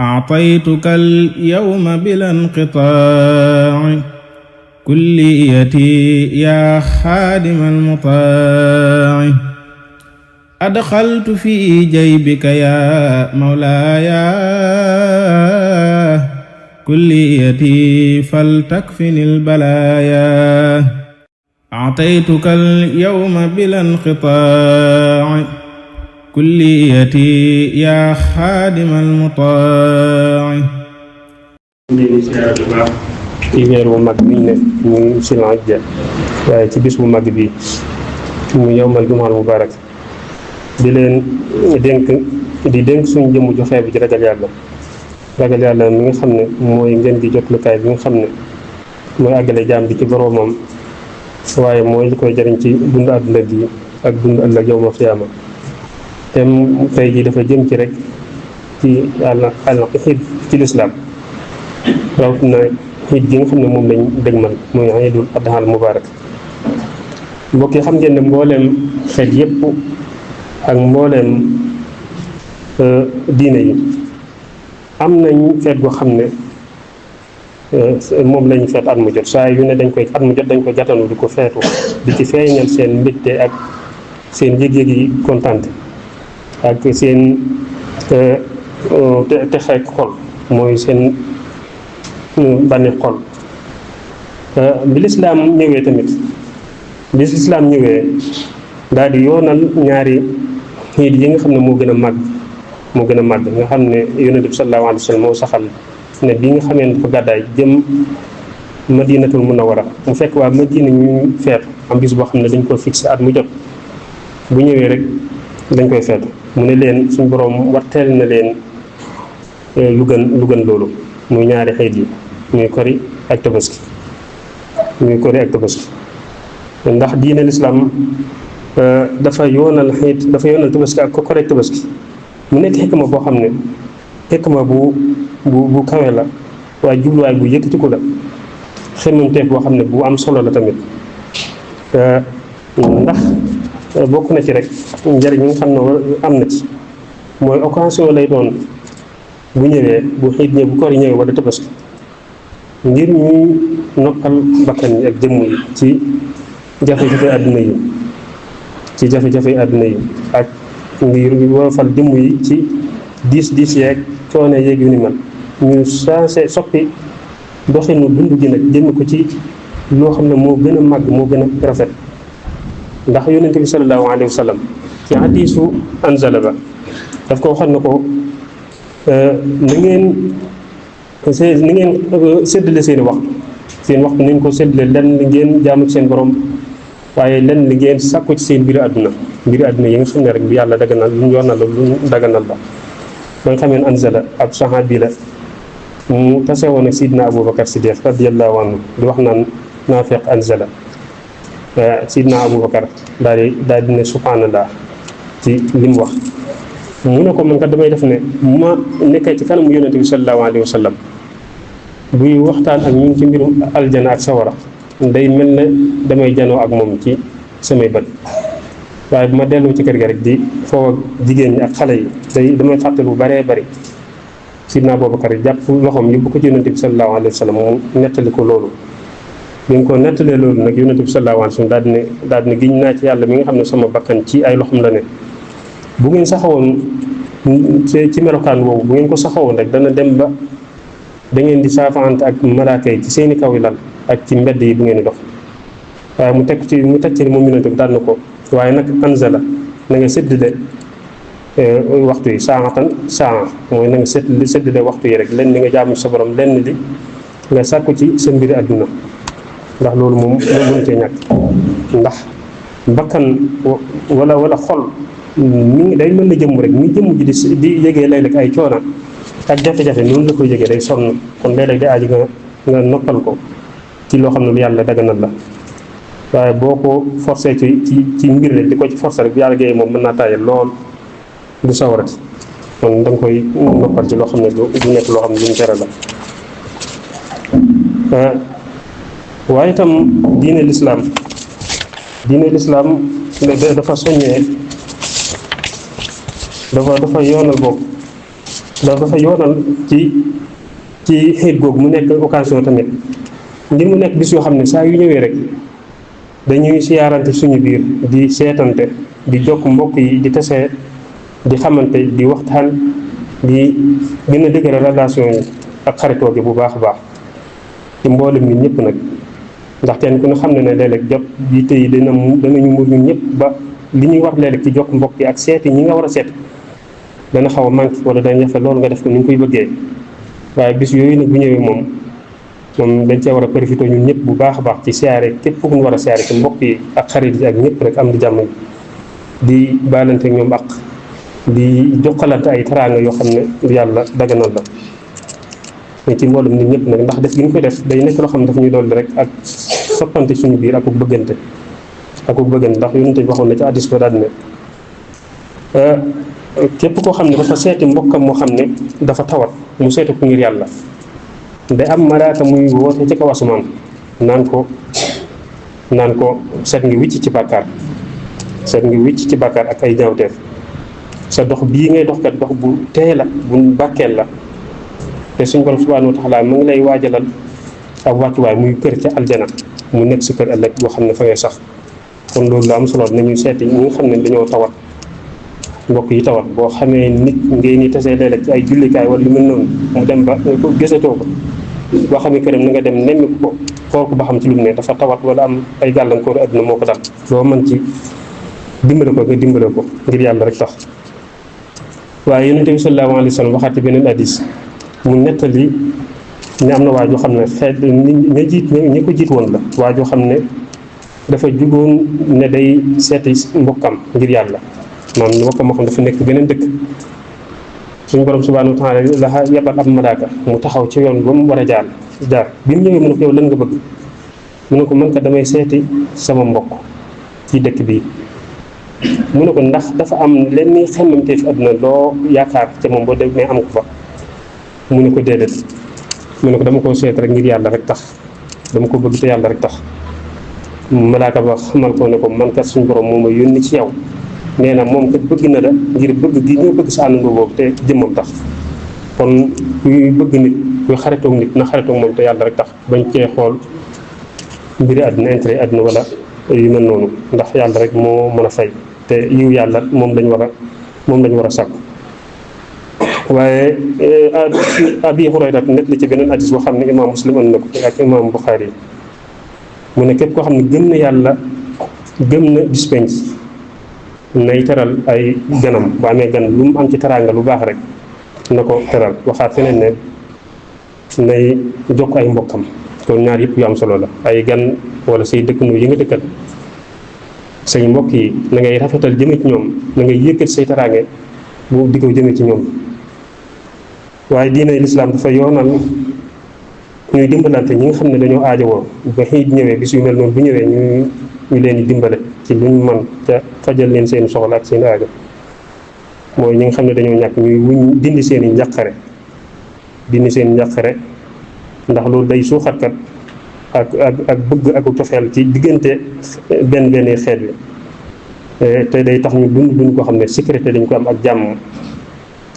أعطيتك اليوم بلا انقطاع كليتي يا خادم المطاع أدخلت في جيبك يا مولاي كليتي فلتكفني البلايا أعطيتك اليوم بلا انقطاع كليتي يا خادم المطاع ci weer bu mag bi ne muy Sil-Hijja waaye ci bis bu mag bi mu yawmal jumaal mubaarak di leen dénk suñu jëmm ju xeeb ji ragal yàlla mi nga xam ne mooy ngeen di jotlukaay bi nga xam ne mooy àggale jaam bi ci boroomam waaye mooy li koy jariñ ci dund àdduna gi ak dund ëllëg yawmal xiyaama te tey ji dafa jëm ci rek ci àll xiid ci lislaam rawatina xiid gi nga xam ne moom lañ dëgmal muy Iidul Adhaal mubaarak mbokk yi xam ngeen ne mbooleem xeet yépp ak mbooleem diine yi am nañ feet goo xam ne moom lañ feet at mu jot saa yu ne dañ koy gàttanu di ko feetu di ci feeñal seen mbégte ak seen yëg-yëg yi kontante ak seen texeek xol mooy seen bànneex xol bi lislaam ñëwee daal di yoonal ñaari xiit yi nga xam ne moo gën a màgg nga xam ne yonent bi sallallahu alayhi wa sallam moo saxal ne bi nga xamee ne dafa gàddaay jëm madinatul munawwara mu fekk waa madina ñu feetu am bis boo xam ne dañ ko fixé at mu jot bu ñëwee rek dañ koy feetu mu ne leen suñu boroom warteel na leen lu gën loolu muy ñaari xeet yi muy kori ak tabaski ndax diine lislaam dafa yoonal tabaski ak kori ak tabaski mu nekk xikma boo xam ne xikma bu kawe la waaye jubluwaay bu yëkkatiku la xemmanteef boo xam ne bu am solo la tamit ndax bokk na ci rek njëriñ nga xam ne am na ci mooy occasion lay doon bu ñëwee bu xiit ñëw bu koor ñëwee wala tabaski ngir ñuy noppal bakkan yi ak jëmm yi ci jafe-jafe àdduna yi ak ngir woyofal jëmm yi ci diis yeeg coono yeeg yu ni man ñu soppi doxinu dund gi nag jëmm ko ci loo xam ne moo gën a màgg moo gën a rafet ndax yonent bi sallallahu alayhi wa sallam ci hadiisu Anzala ba daf ko waxoon na ko ni ngeen séddale seen waxtu nañ ko séddale lenn li ngeen jaamu ci seen borom waaye lenn li ngeen sàkku ci seen mbiri àdduna yi nga xam ne rek bi yàlla daganal lu ñu yoonal la lu ñu daganal la ba nga xamee Anzala ab saxaabi la mu tase woon ak Sidna Aboubacar Siddiq radiyallahu anhu di wax naan naafeq Anzala Sidna Aboubacar daal di ne subhanallah ci li mu wax mu ne ko man kat damay def ne mu ma nekkee ci kanamu yonente bi sallallahu alayhi wa sallam buy waxtaan ak ñun ci mbirum aljana ak sawara day mel ne damay janoo ak moom ci samay bët waaye bu ma delloo ci kër ga rek di foo ak jigéen ñi ak xale yi damay fàttali bu baree bari Sidna Aboubacar jàpp loxoom yóbbu ko ci yonente bi sallallahu alayhi wa sallam mu nettali ko loolu bi nga ko nettalee loolu nag yonente bi sallallahu alayhi wa sallam daal di ne giñ naa ci yàlla mi nga xam ne sama bakkan ci ay loxoom la ne bu ngeen saxawoon ci melokaan boobu bu ngeen ko saxawoon rek dana dem ba da ngeen di saafante ak malaaka yi ci seeni kaw yi lal ak ci mbedd yi bu ngeen di dox waaye mu teg ci moom yonente bi daal na ko waaye nag Anzala na nga séddale waxtu yi saa mooy na nga séddale waxtu yi rek lenn li nga jaamu sa borom lenn li nga sàkku ci sa mbiri àdduna ndax loolu moom mënu cee ñàkk ndax bakkan wala xol mi day mën na jëmm rek ni jëmm ji di yégee léeg-léeg ay coona ak jafe-jafe noonu la koy yégee day sonn kon léeg-léeg day aji nga noppal ko ci loo xam ne lu yàlla daganal la waaye boo ko forcé ci mbir rek di ko ci forcé rek bu yàlla géeyee moom mën naa taayal lool du sawarati kon da nga koy noppal ci loo xam ne du nekk loo xam ne lu ñu tere la waaye itam diine lislaam dafa soññee dafa yoonal boobu dafa yoonal ci xeet googu mu nekk occasion tamit ngir mu nekk bis yoo xam ne saa yu ñëwee rek dañuy siyaarante suñu biir di seetante di jokk mbokk yi di tase di xamante di waxtaan di gën a dëgëral relation yi ak xaritoo gi bu baax a baax ci mboolem ñun ñëpp nag ndax kenn ku ne xam ne léeg-léeg jot bi tey danañu mur ñun ñëpp ba li ñuy wax léeg-léeg ci jokk mbokk yi ak seeti ñi nga war a seet dana xaw a manqué wala dana jafe loolu nga def ko ni ñu koy bëggee waaye bis yooyu nag bu ñëwee moom dañ cee war a profité ñun ñëpp bu baax a baax ci siyaare képp ku ñu war a siyaare ci mbokk yi ak xarit yi ak ñëpp rek am di jàmm di baalante ak ñoom ak di jokkalante ay teraanga yoo xam ne yàlla daganal la mais ci mboolem nit ñëpp nag ndax def gi ñu koy def day nekk loo xam ne dafa ñuy dolli rek ak soppante suñu biir ak bëggante ndax yonent bi waxoon na ci hadiis ba daal ne képp koo xam ne dafa seeti mbokkam moo xam ne dafa tawat mu seeti ko ngir yàlla day am malaaka muy woote ci kaw asamaan naan ko seet ngi wicc ci bàkkaar ak ay ñaawteef sa dox bii ngay dox kat dox bu tee la bu bàkkeel la te suñ borom subhaanahu wa taala mu ngi lay waajalal ak wàccuwaay muy kër ca aljana mu nekk si kër ëllëg boo xam ne fa ngay sax kon loolu lu am solo nañu seeti ñi nga xam ne dañoo tawat mbokk yi tawat boo xamee nit ngay ni tasee léeg-léeg ci ay jullikaay wala lu mel noonu mu dem ba ko gisatoo ko boo xam ne këram na nga dem nemmi ko xool ko ba xam ci lu mu ne dafa tawat wala am ay gàllankoor àdduna moo ko dal loo mën ci dimbale ko nga dimbale ko ngir yàlla rek tax waaye yonent bi sallallahu alayhi wa sallam waxaat ci beneen hadiis mu nettali ne am na waa joo xam ne xeet ñi ko jiit woon la waa joo xam ne dafa jugoon ne day seeti mbokkam ngir yàlla maanaam mbokkam moo xam dafa nekk beneen dëkk suñu borom subhaanahu wa taala la yebal ab malaaka mu taxaw ci yoon ba mu war a jaar bi mu ñëwee mu ne ko yow lan nga bëgg mu ne ko man kat damay seeti sama mbokk ci dëkk bii mu ne ko ndax dafa am lenn xemmamte fi àdduna loo yaakaar te moom boo demee am ko fa mu ne ko déedéet mu ne ko dama koo seet rek ngir yàlla rek tax dama ko bëgg te yàlla rek tax malaaka ba xamal ko ne ko man kat suñu borom moo ma yónni ci yow nee na moom kat bëgg na la ngir bëgg gi ñoo bëgg sa àndandoo boobu te jëmmam tax kon kuy bëgg nit kuy xaritoog nit na xaritoog moom te yàlla rek tax bañ cee xool mbiri àdduna intérêt àdduna wala yu mel noonu ndax yàlla rek moo mën a fay te yiw yàlla moom lañ war a sàkku waaye Abi Hurayra net li ci beneen hadiis boo xam ne imaam Muslim andi na ko ak imaam Buxaari yi mu ne képp koo xam ne gëm na yàlla gëm na bis penc nay teral ay ganam bu amee gan lu mu am ci teraanga lu baax rek na ko teral waxaat feneen ne nay jokk ay mbokkam kon ñaar yëpp yu am solo la ay gan wala say dëkkandoo yi nga dëkkal say mbokk yi na ngay rafetal jëme ci ñoom na ngay yëkkat say teraange bu di ko jëme ci ñoom waaye diine lislaam dafa yoonal ñuy dimbalante ñi nga xam ne dañoo aajowoo ba xiit ñëwee bis yu mel noonu bu ñëwee ñu leen di dimbale ci luñ mën ca fajal leen seen soxla ak seen aajo mooy ñi nga xam ne dañoo ñàkk ñuy dindi seen i njàqare ndax loolu day suuxatkat ak bëgg ak cofeel ci diggante benn xeet wi te day tax ñu dund koo xam ne sécurité dañ ko am ak jàmm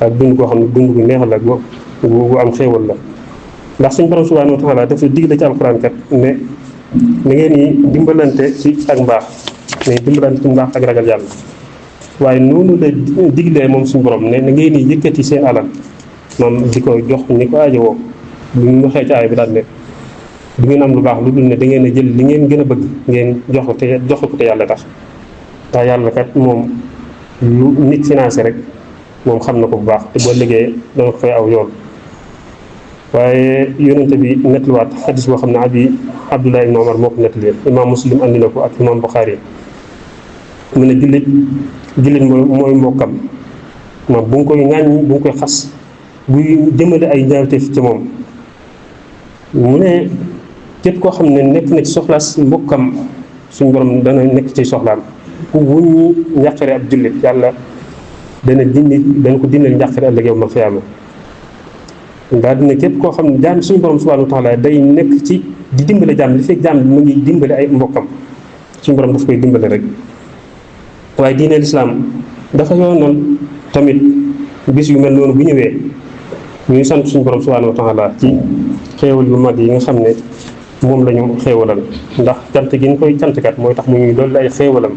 ak dund koo xam ne dund gu neex la gu am xéewal la ndax suñ borom subhanahu wa taala dafa digle ci alxuraan kat ne na ngeen ni dimbalante ci ak mbaax mais dimbalante ci mbaax ak ragal yàlla waaye noonu la diglee moom suñu borom ne na ngeen ni yëkkati seen alal moom di ko jox ñi ko aajowoo bu ñu waxee ci aay bi daal ne du ngeen am lu baax lu dul ne da ngeen a jël li ngeen gën a bëgg ngeen jox ko te yàlla tax ndax yàlla kat moom lu nit financé rek moom xam na ko bu baax te boo liggéey dana ko fay aw yoon waaye yonente bi nettaliwaat xadis boo xam ne Abdullah ibn Omar moo ko nettali imaam Muslim andi na ko ak imaam Buxaari mu ne jullit mooy mbokkam moom bu nga koy ŋàññi bu nga koy xas buy jëmale ay ñaawteef ci moom mu ne képp koo xam ne nekk na ci soxlaas mbokkam suñu borom dana nekk ci soxlaam ku wuññi njàqare ab jullit yàlla dana ko dindal njàqare ëllëg yow ma xiyaama daal dina képp koo xam ne jaam suñu borom subhanahu wa taala day nekk ci di dimbale jaam li fekk jaam bi mu ngi dimbale ay mbokkam suñu borom daf koy dimbale rek waaye diine lislaam dafa yoonal tamit bis yu mel noonu bu ñëwee ñuy sant suñu borom subhanahu wa taala ci xéewal yu mag yi nga xam ne moom la ñu xéewalal, ndax cant gi ñu koy cantkat mooy tax mu ñuy dolli ay xéewalam,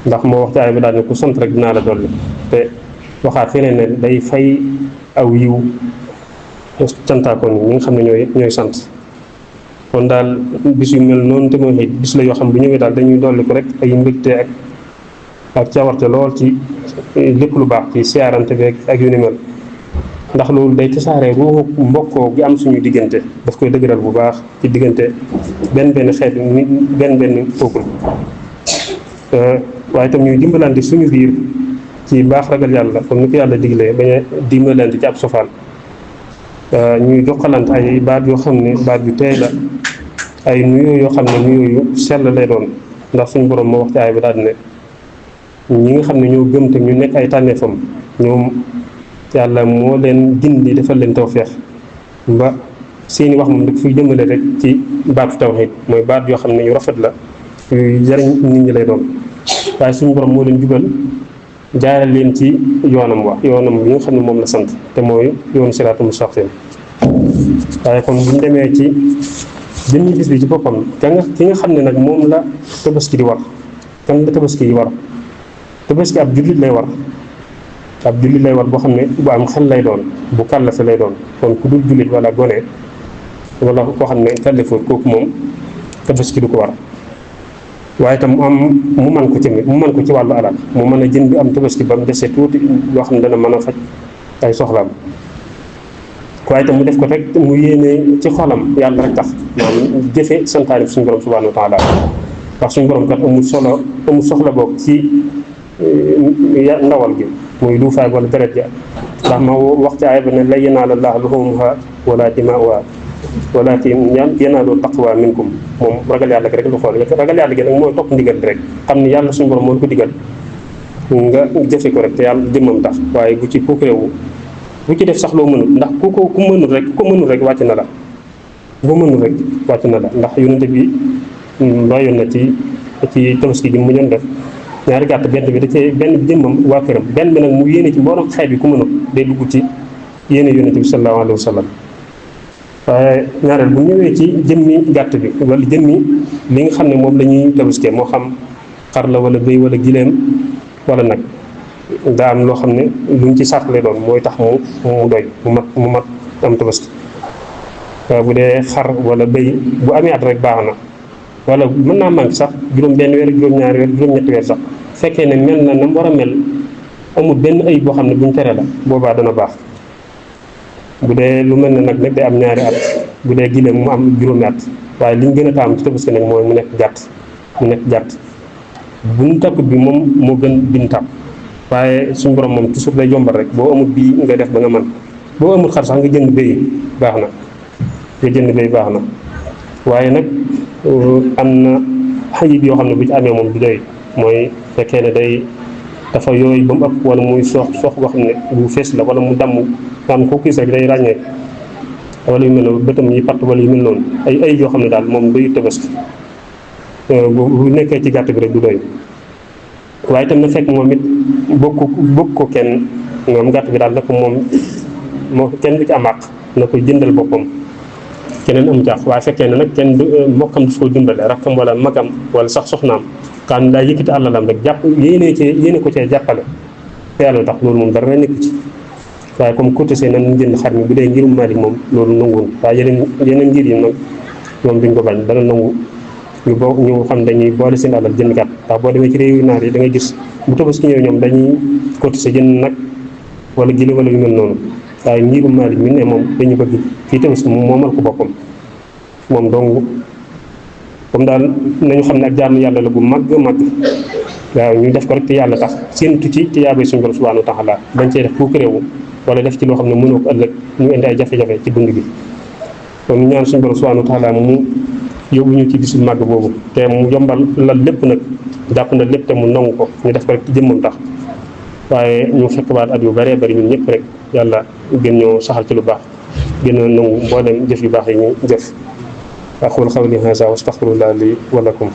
ndax moo wax ci aay bi daal ne ku sant rek dinaa la dolli, te waxaat feneen ne day fay aw yiw cantaakoon ñi nga xam ne ñooy sant. kon daal bis yu mel noonu te mooy xëy bis la yoo xam bu ñëwee daal dañuy dolli ko rek ay mbégte ak cawarte lool ci lépp lu baax ci siyaarante bi ak yu ni mel, ndax loolu day tasaare ruuxu mbokkoo gi am suñu diggante, daf koy dëgëral bu baax ci diggante benn xeet benn peuple. waaye itam ñuy dimbalante suñu biir ci baax ragal yàlla comme ni ko yàlla diglee bañ a dimbalante ci ab sofaan. ñuy jokkalante ay baat yoo xam ne baat yu teey la, ay nuyoo yoo xam ne nuyoo yu sell lay doon, ndax suñu borom moo wax ci aay bi daal ne ñi nga xam ne ñoo gëm te ñu nekk ay tànneefam ñoom yàlla moo leen gindi defal leen tawfeex ba seeni wax moom daf fiy jëmale rek ci baatu tawxiid, mooy baat yoo xam ne yu rafet la yu jariñ nit ñi lay doon. waaye suñu borom moo leen jubal jaaral leen ci yoonam bi nga xam ne moom la sant te mooy yoonu siraatul mustaqiim. waaye kon bu ñu demee ci jëmmi bis bi ci boppam ki nga xam ne nag moom la tabaski di war, kan la tabaski yi war. tabaski ab jullit lay war boo xam ne bu am xel lay doon, bu kàllafe lay doon. kon ku dul jullit wala gone wala koo xam ne kàllafewul kooku moom tabaski du ko war. waaye itam mu man ko ci wàllu alal, mu mën a jën bi am tabaski ba mu desee tuuti loo xam ne dana mën a faj ay soxlaam. waaye itam mu def ko rek mu yéene ci xolam yàlla rek tax, maanaam jëfe santaane suñu borom subhanahu wa taala. ndax suñu borom kat amul soxla boog ci ndawal gi muy luufaay wala deret ja, ndax ma wax ci aaya ba ne lan yanaala llaaha luhuumuhaa wala dimaa'uhaa walaakin yanaaluhu taqwa minkum. moom ragal yàlla gi rek lu xool ragal yàlla gi nag mooy topp ndigal bi rek, xam ni yàlla suñu borom moo la ko digal nga jëfe ko rek te yàlla jëmmam tax, waaye bu ci puukarewu bu ci def sax loo mënul, ndax ku mënul rek wàcc na la, boo mënul rek wàcc na la. ndax yonente bi looyoon na ci tabaski ji mu ñoon def ñaari gàtt, benn bi da cee benn jëmmam waa këram, benn bi nag mu yéene ci mboolem xeet bi ku mënul day dugg ci yéene yonente bi sallallahu alayhi wa sallam. waaye ñaareel bu ñëwee ci jëmmi gàtt bi wala jëmmi li nga xam ne moom la ñuy tabaskee, moo xam xar la wala bëy wala gileem wala nag, daa am loo xam ne luñ ci sart lay doon mooy tax mu doy mu mat am tabaski. bu dee xar wala bëy bu amee at rek baax na, wala mën naa manqué sax juróom-benn weer juróom-ñaari weer juróom-ñetti weer sax, fekkee ne mel na mu war a mel, amul benn ayib boo xam ne buñ tere la, boobaa dana baax. bu dee lu mel ne nag day am ñaari at, bu dee gileem mu am juróomi at. waaye li ñu gën a taamu ci tabaski nag mooy mu nekk gàtt. buñ takkut bi moom moo gën biñ tàpp, waaye suñu borom moom toujours day yombal rek, boo amul bii nga def ba nga mën. boo amul xar sax nga jënd béy baax na, waaye nag am na xayib yoo xam ne bu ci amee moom du doy, mooy fekkee ne dafa yooyu ba mu ëpp, wala muy soox boo xam ne bu fees la, wala mu damm am ko gis rek day ràññee, wala yu mel noonu bëtam yi patt wala yu mel noonu ay yoo xam ne daal moom doy tabaski. bu nekkee ci gàtt bi rek du doy. waaye itam na fekk moom it bokk ko kenn, moom gàtt bi daal na ko moom kenn du ci am àq, na ko jëndal boppam, keneen am jaax. waaye fekkee ne nag kenn mbokkam daf ko dundale, rakkam wala magam wala sax soxnaam, kan daa yëkkati àllalam rek yéene ko cee jàppale te yàlla tax, loolu moom dara nekku ci. waaye comme cotisé nan jënd xar mi bu dee ngirum Maalik moom loolu nanguwul, waaye yeneen ngir yi nag moom duñ ko bañ, dana nangu ñu xam dañuy boole seen alal jënd gàtt. ndax boo demee ci réew naar yi da ngay gis bu tabaski ñëw ñoom dañuy cotisé jënd nag wala gile wala yu mel noonu. waaye ngirum Maalik mi ne moom dañu bëgg fii tabaski moom moomal ko boppam moom dong. comme daal nañu xam ne ak jaamu yàlla la bu màgg waaw ñu def ko rek te yàlla tax, séentu ci te yaabay suñu borom subhanahu wa taala, bañ cee def puuk réewu wala def ci loo xam ne mënoo ko ëllëg ñu indi ay jafe-jafe ci dund gi. kon ñu ñaan suñu borom subhanahu wa taala mu yóbbu ñu ci bisu màgg boobu, te mu yombal la lépp nag, jàpp na lépp te mu nangu ko, ñu def ko rek ci jëmmam tax. waaye ñu fekk baat at yu bëree bëri ñun ñëpp rek yàlla gën ñoo saxal ci lu baax, gën a nangu mboolem jëf yu baax yi ñu jëf. aqulu qawli haza wa astaghfirullah li wa lakum.